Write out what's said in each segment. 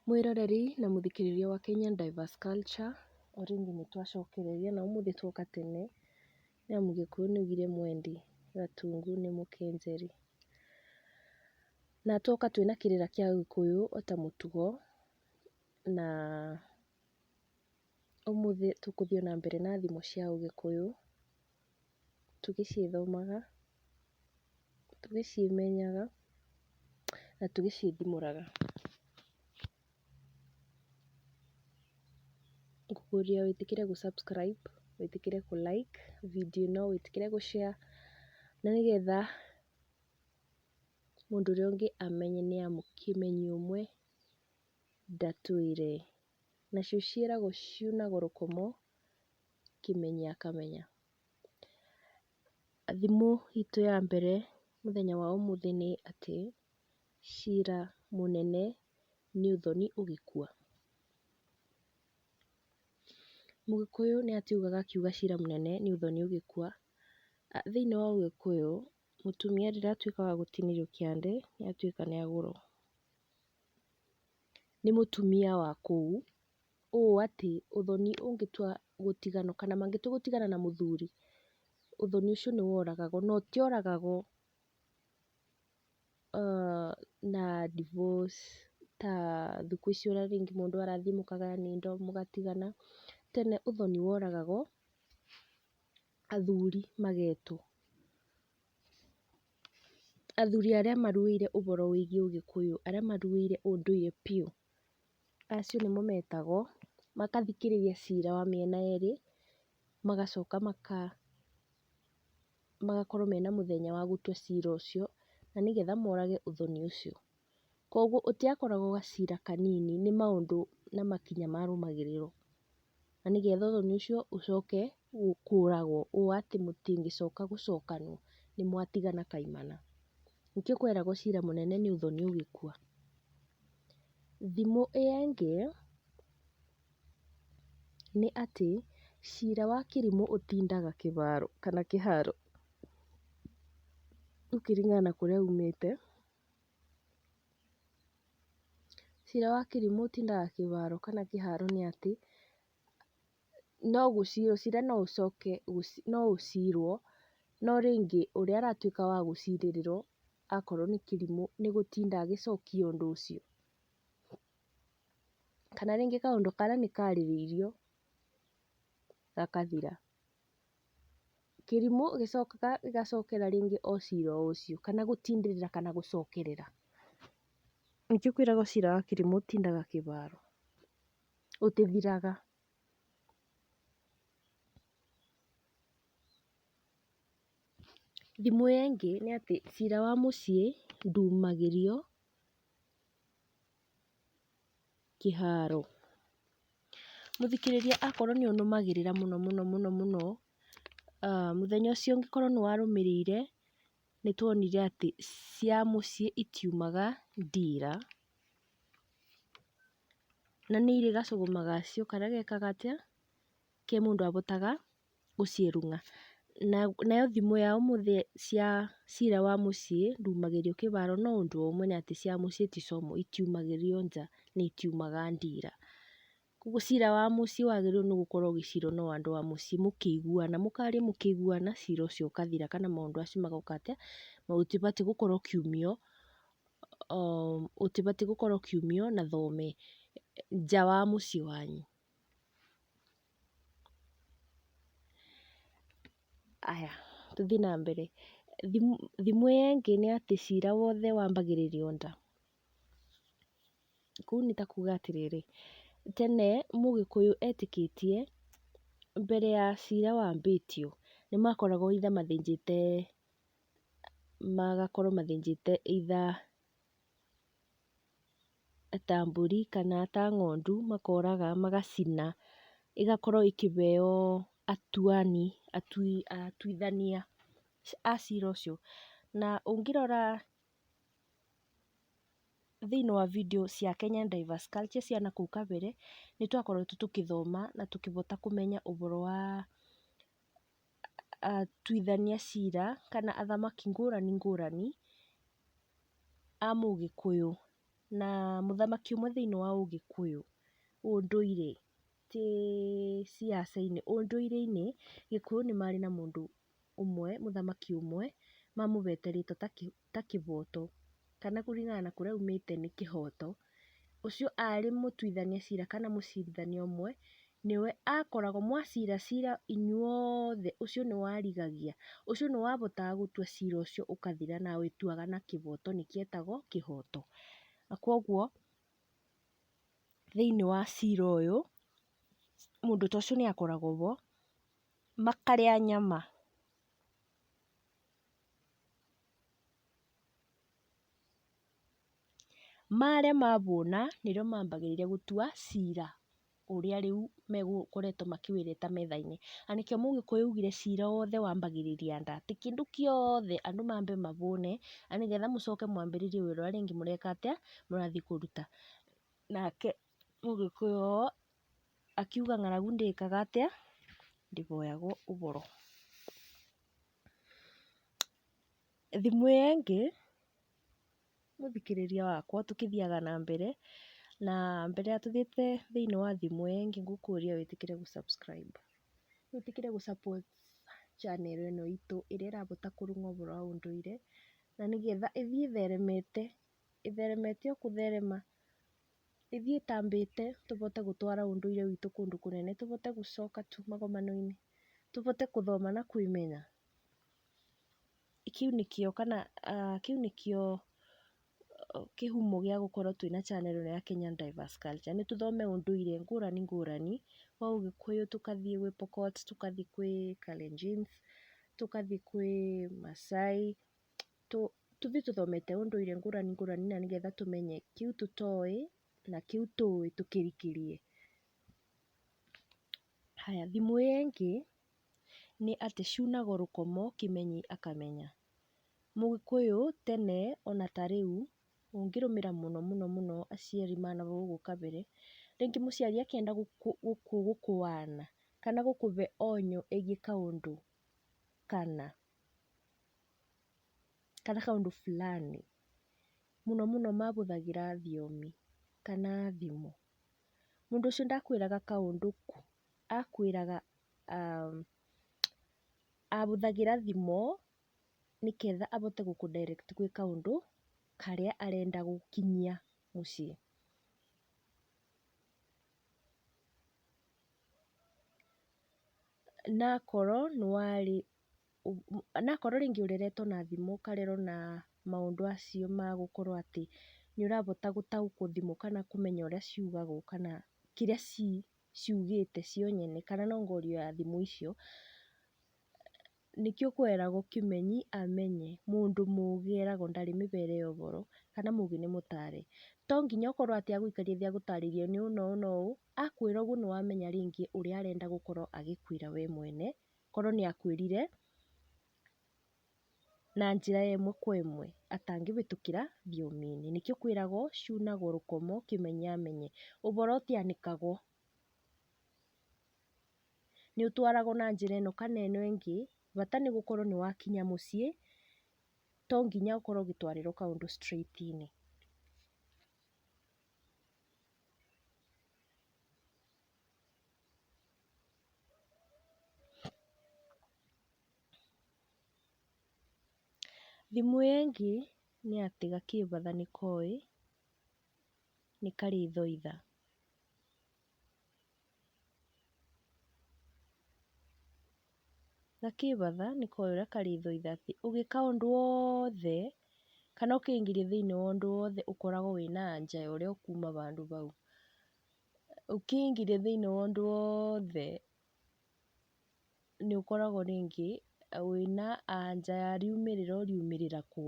Mwĩroreri na mũthikĩrĩria wa Kenyan Diverse Culture, o rĩngĩ nĩ twacokereria na ũmũthĩ twoka tene, nĩ amu Gĩkũyũ nĩ augire mwendi gatungu nĩ mũkenjeri. Na twoka twĩna kĩrĩra kĩa Gĩkũyũ ota mũtugo, na ũmũthĩ tũkũthiĩ na mbere na thimo cia ũgĩkũyũ, tũgĩciĩthomaga, tũgĩciĩmenyaga na tũgĩciĩthimũraga. Ngũkũria wĩtĩkĩre gũ subscribe, wĩtĩkĩre kũ like video ĩno, wĩtĩkĩre gũ share na nĩgetha mũndũ ũrĩa ũngĩ amenye nĩamu kĩmenyi ũmwe ndatũire. Nacio ciĩragwo ciunagwo rũkomo, kĩmenyi akamenya. Thimũ itũ ya mbere mũthenya wa ũmũthĩ nĩ atĩ, cira mũnene nĩ ũthoni ũgĩkua. Mũgĩkũyũ nĩ atiugaga akiuga cira mũnene nĩ ũthoni ũgĩkua. Thĩiniĩ wa ũgĩkũyũ, mũtumia rĩrĩa atuĩka wa gũtinĩrio kĩande, nĩ atuĩka nĩ agũrwo. Nĩ mũtumia wa kũu, ũũ atĩ ũthoni ũngĩtua gũtiganwo kana mangĩtua gũtigana na mũthuri, ũthoni ũcio nĩ woragagwo, na ũtioragagwo na divorce ta thikũ ici ũrĩa rĩngĩ mũndũ arathiĩ mũkagayana indo mũgatigana. Tene ũthoni woragagwo, athuri magetwo. Athuri arĩa maruĩire ũhoro wĩgiĩ ũgĩkũyũ, arĩa maruĩire ũndũire biũ, acio nĩmo metagwo, magathikĩrĩria cira wa mĩena yerĩ, magacoka magakorwo mena mũthenya wa gũtua cira ũcio, na nĩgetha morage ũthoni ũcio. Koguo ũtiakoragwo gacira kanini, nĩ maũndũ na makinya marũmagĩrĩrwo, na nĩgetha ũthoni ũcio ũcoke kũragwo ũũ atĩ mũtingĩcoka gũcokanwo, nĩ mwatigana kaimana. Nĩkĩo kweragwo cira mũnene nĩ ũthoni ũgĩkua. Thimo ĩyo ĩngĩ nĩ atĩ cira wa kĩrimũ ũtindaga kĩbaro kana kĩharo. Gũkũringana na kũrĩa umĩte. Cira wa kĩrimũ ũtindaga kĩbaro kana kĩharo nĩ atĩ, no gũcirwo, cira no ũcoke, no ũcirwo, no rĩngĩ ũrĩa aratuĩka wa gũcirĩrĩrwo akorwo nĩ kĩrimũ nĩ gũtinda agĩcokia ũndũ ũcio. Kana rĩngĩ kaũndũ karĩa nĩ karĩrĩirio gakathira. Kĩrimũ gĩcokaga gĩgacokera rĩngĩ o cira o ũcio, kana gũtindĩrĩra kana gũcokerera. Nĩkĩo kwĩragwo cira wa kĩrimũ ũtindaga kĩbaro, ũtithiraga. Thimo ĩyo ĩngĩ nĩ atĩ cira wa mũciĩ ndumagĩrio kĩharo. Mũthikĩrĩria akorwo nĩ ũnũmagĩrĩra mũno mũno mũno mũno, mũthenya ũcio ũngĩkorwo nĩ warũmĩrĩire, nĩ tuonire atĩ cia mũciĩ itiumaga ndira, na nĩ irĩ gacũgũma gacio karĩa gekaga atĩa, ke mũndũ abotaga gũciĩrung'a. Nayo thimo ya ũmũthĩ cia cira wa mũciĩ ndumagĩrio kĩbaro no ũndũ ũmwe nĩ atĩ cia mũciĩ ti itiumagĩrio nja na itiumaga ndira. Koguo cira wa mũciĩ wagĩrĩirwo nĩ gũkorwo ũgĩcirwo no andũ a mũciĩ mũkĩiguana, mũkaria mũkĩiguana cira ũcio ũkathira kana maũndũ acio magoka atĩa, gũtibatiĩ gũkorwo ũkiumio, ũtibatiĩ gũkorwo ũkiumio na thome nja wa mũciĩ wanyu. Aya, tũthiĩ na mbere. Thimo ĩyo ĩngĩ nĩ atĩ cira wothe wambagĩrĩrio nda. Kũu nĩ ta kuga atĩrĩrĩ, tene mũgĩkũyũ etĩkĩtie mbere ya cira wambĩtio, nĩ makoragwo either mathĩnjĩte, magakorwo mathĩnjĩte either ta mbũri kana ta ng'ondu, makoraga magacina, ĩgakorwo ĩkĩbeo atuani, atuithania a cira ũcio. Na ũngĩrora thĩiniĩ wa video cia Kenyan Diverse Culture cia nakũu kabere, nĩ twakoretwo tũkĩthoma na tũkĩbota kũmenya ũboro wa atuithania cira kana athamaki ngũrani ngũrani a mũgĩkũyũ. Na mũthamaki ũmwe thĩiniĩ wa ũgĩkũyũ, ũndũire, ti ciaca-inĩ, ũndũire-inĩ, gĩkũyũ nĩ marĩ na mũndũ ũmwe, mũthamaki ũmwe, mamũhete rĩtwa ta kĩboto, kana kũringana na kũrĩa aumĩte nĩ kĩhoto. Ũcio arĩ mũtuithania cira kana mũcirithania ũmwe, nĩwe akoragwo, mwacira cira inyuothe, ũcio nĩwe warigagia, ũcio nĩwe wahotaga gũtua cira ũcio ũkathira na awĩtuaga na kĩboto nĩkĩo etagwo kĩhoto. Na koguo thĩiniĩ wa cira ũyũ, mũndũ ta ũcio nĩ akoragwo ho, makarĩa nyama. Marĩa mahũna, nĩrĩo mambagĩrĩria gũtua cira ũrĩa rĩu megũkoretwo makĩwĩreta metha-inĩ. Na nĩkĩo mũgĩkũyũ augire cira wothe wambagĩrĩria nda, atĩ kĩndũ kĩothe andũ mambe mahũne, na nĩgetha mũcoke mwambĩrĩrie wĩra ũrĩa rĩngĩ mũreka atĩa, mũrathiĩ kũruta. Nake mũgĩkũyũ akiuga ng'aragu ndĩkaga atĩa, ndĩhoyagwo ũhoro. Thimũ ĩyo ĩngĩ, mũthikĩrĩria wakwa tũkĩthiaga na mbere, na mbere ya tũthiĩte thĩiniĩ wa thimũ ĩyo ĩngĩ ngũkũria wĩtĩkĩre gũ subscribe, wĩtĩkĩre gũ support channel ĩno itũ ĩrĩa ĩrahota kũrung'a ũhoro wa ũndũire, na nĩgetha ĩthiĩ ĩtheremete, ĩtheremete o kũtherema, ĩthiĩ ĩtambĩte tũhote gũtwara ũndũire witũ kũndũ kũnene, tũhote gũcoka tu magomano-inĩ, tũhote gũthoma na kwĩmenya. Kĩu nĩkĩo kana kĩu nĩkĩo kĩhumo gĩa gũkorwo twĩna channel ĩno ya Kenyan Diverse Culture, nĩ tũthome ũndũire ngũrani ngũrani, wa ũgĩkũyũ tũkathiĩ gwĩ Pokot, tũkathiĩ gwĩ Kalenjins, tũkathiĩ kwĩ Maasai, tũthiĩ tũthomete ũndũire ngũrani ngũrani na nĩgetha tũmenye kĩu tũtoĩ na kĩu tũĩ tũkĩrikĩrie. Haya, thimũ ĩyo ĩngĩ nĩ atĩ ciunagwo rũkomo kĩmenyi akamenya. Mũgĩkũyũ tene ona ta rĩu, ũngĩrũmĩra mũno mũno mũno aciari ma nahau ũguo kabere, rĩngĩ mũciari akĩenda gũkũwana kana gũkũhe onyo ĩgiĩ kaũndũ kana, kana kaũndũ fulani, mũno mũno mahũthagĩra thiomi kana thimo. Mũndũ ũcio ndakwĩraga kaũndũ ku, akwĩraga ahũthagĩra thimo nĩketha ahote gũkũ direct gwĩ kaũndũ karĩa arenda gũkinyia mũciĩ. Na akorwo nĩwarĩ, na akorwo rĩngĩ ũreretwo na thimo ũkarerwo na maũndũ acio ma gũkorwo atĩ nĩũrahota gũtaũkwo thimo kana kũmenya ũrĩa ciugagwo kana kĩrĩa ciugĩte cio nyene kana nongorio ya thimo icio, nĩkĩo kweragwo kĩmenyi amenye, mũndũ mũgĩ eragwo ndarĩ mĩbere ya ũboro, kana mũgĩ nĩ mũtare. To nginya ũkorwo atĩ agũikaria thĩ agũtarĩrie nĩ ũũ na ũũ na ũũ, akwĩra ũguo nĩwamenya rĩngĩ ũrĩa arenda gũkorwo agĩkwĩra we mwene, korwo nĩakwĩrire na njĩra ya ĩmwe kwa ĩmwe atangĩhĩtũkĩra thiomi-inĩ. Nĩkĩo kwĩragwo ciunagwo rũkomo kĩmenyi amenye. Ũboro ũtianĩkagwo, nĩũtwaragwo na njĩra ĩno kana ĩno ĩngĩ, bata nĩ gũkorwo nĩwakinya mũciĩ, to nginya ũkorwo ũgĩtwarĩrwo kaũndũ straight -inĩ. Thimũ ĩyo ĩngĩ nĩ atĩ gakĩbatha nĩkoĩ nĩ karĩ thotha. Gakĩbatha nĩkoĩ ũrĩa karĩ thotha atĩ ũgĩka ũndũ wothe, kana ũkĩingĩria thĩiniĩ wa ũndũ wothe ũkoragwo wĩna anja ya ũrĩa ũkuma handũ hau. Ũkĩingĩria thĩiniĩ wa ũndũ wothe, nĩũkoragwo rĩngĩ wĩna anja ya riumĩrĩra ũriumĩrĩra kũ.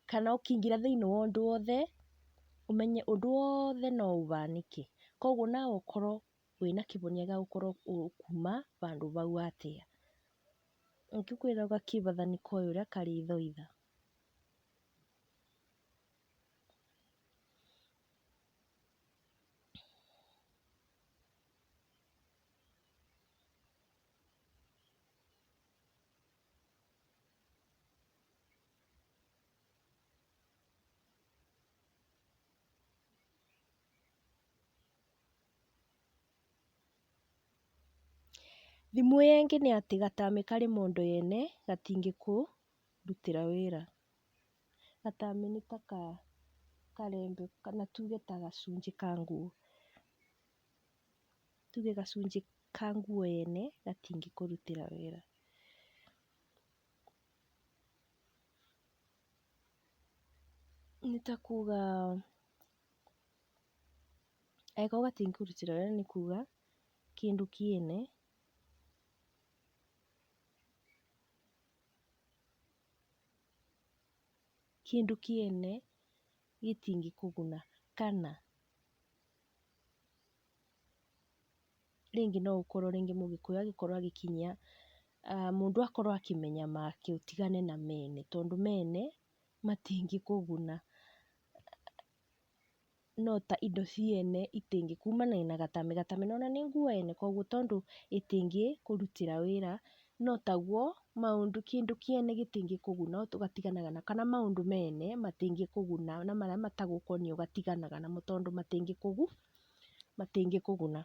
Kana ũkĩingĩra thĩiniĩ wa ũndũ wothe, ũmenye ũndũ wothe no ũhanĩke. Koguo nawe ũkorwo wĩna kĩhonia gĩa gũkorwo ũkuma handũ hau atĩa. Nĩkĩo kwĩragwo gakĩbatha nĩkoĩ ũrĩa karĩ thotha. Thimũ ĩngĩ nĩ atĩ gatamĩ karĩ mondo yene gatingĩkũrutĩra wĩra. Gatamĩ nĩ ta karembe kana tuge ta gacunjĩ ka nguo, tuge gacunjĩ ka nguo yene gatingĩkũrutĩra wĩra. Nĩ ta kuga angĩkorwo gatingĩkũrutĩra wĩra nĩ kuga kĩndũ kĩene kĩndũ kĩene gĩtingĩkũguna kana rĩngĩ no ũkorwo rĩngĩ mũgĩkũyũ agĩkorwo agĩkinyia mũndũ akorwo akĩmenya make ũtigane na mene tondũ mene matingĩkũguna. No ta indo ciene kumania na gatamĩ, gatamĩ nĩ wona nĩ nguo yene koguo tondũ ĩtingĩkũrutĩra wĩra no taguo maũndũ kĩndũ kĩene gĩtingĩkũguna ũgatiganaga nakĩo kana maũndũ mene matingĩkũguna na marĩa matagũkoniĩ ũgatiganaga namo tondũ matingĩkũguna.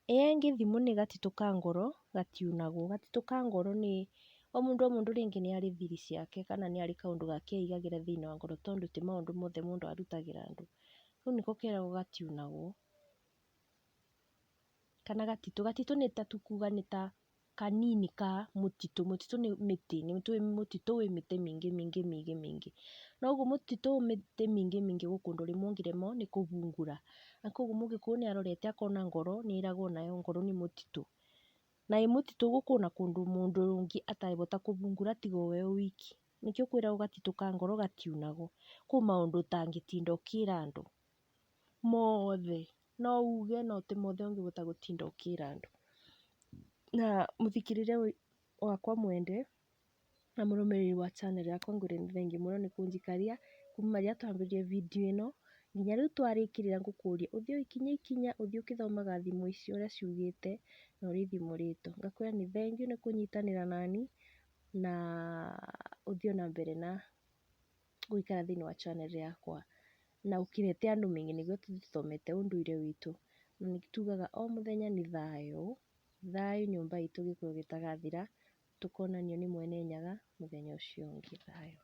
Ĩngĩ thimũ nĩ gatitũ ka ngoro gatiunagwo, gatitũ ka ngoro nĩ o mũndũ o mũndũ rĩngĩ nĩ arĩ thiri ciake kana nĩ arĩ kaũndũ gake eigagĩra thĩiniĩ wa ngoro tondũ ti maũndũ mothe mũndũ arutagĩra andũ. Kau nĩko keragwo gatiunagwo kana gatitũ, gatitũ nĩ ta tukuga nĩ ta kanini ka mũtitũ, mũtitũ nĩ mĩtĩ, nĩtũĩ mũtitũ wĩ mĩtĩ mĩingĩ mĩingĩ mĩingĩ mĩingĩ, noguo mũtitũ wĩ mĩtĩ mĩingĩ mĩingĩ gũkũ ndũrĩ ũngĩremwo nĩ kũhungura, na koguo mũgĩkũyũ nĩarorete akona ngoro nĩĩragwo nayo ngoro nĩ mũtitũ, na ĩ mũtitũ kwĩna kũndũ mũndũ ũngĩ atangĩhota kũhungura tiga o we wiki, nĩkĩo kwĩragwo gatitũ ka ngoro gatiunagwo, kwĩ maũndũ ũtangĩtinda ũkĩra andũ mothe, no uge no ti mothe ũngĩhota gũtinda ũkĩra andũ. Na mũthikĩrĩria wakwa mwende na mũrũmĩrĩri wa channel yakwa ngwĩre nĩ thengiũ mũno nĩ kũnjikaria kuma rĩrĩa twambĩrĩirie video ĩno nginya rĩu twarĩkĩrĩra ngũkũria ũthiĩ o ikinya ikinya ũthiĩ ũgĩthomaga thimo ici ũrĩa ciugĩte na ũrĩa ithimũrĩtwo. Ngakwĩra nĩ thengiũ nĩ kũnyitanĩra nani na ũthiĩ ona mbere na gũikara thĩinĩ wa channel yakwa na ũkĩrete andũ maingĩ nĩguo tũthiĩ tũthomete ũndũire witũ. Na nĩ tugaga o mũthenya nĩ thayũ, thayũ nyũmba itũ gĩkũyũ gĩtagathira, tũkonanio nĩ mwene Nyaga mũthenya ũcio ũngĩ, thayũ.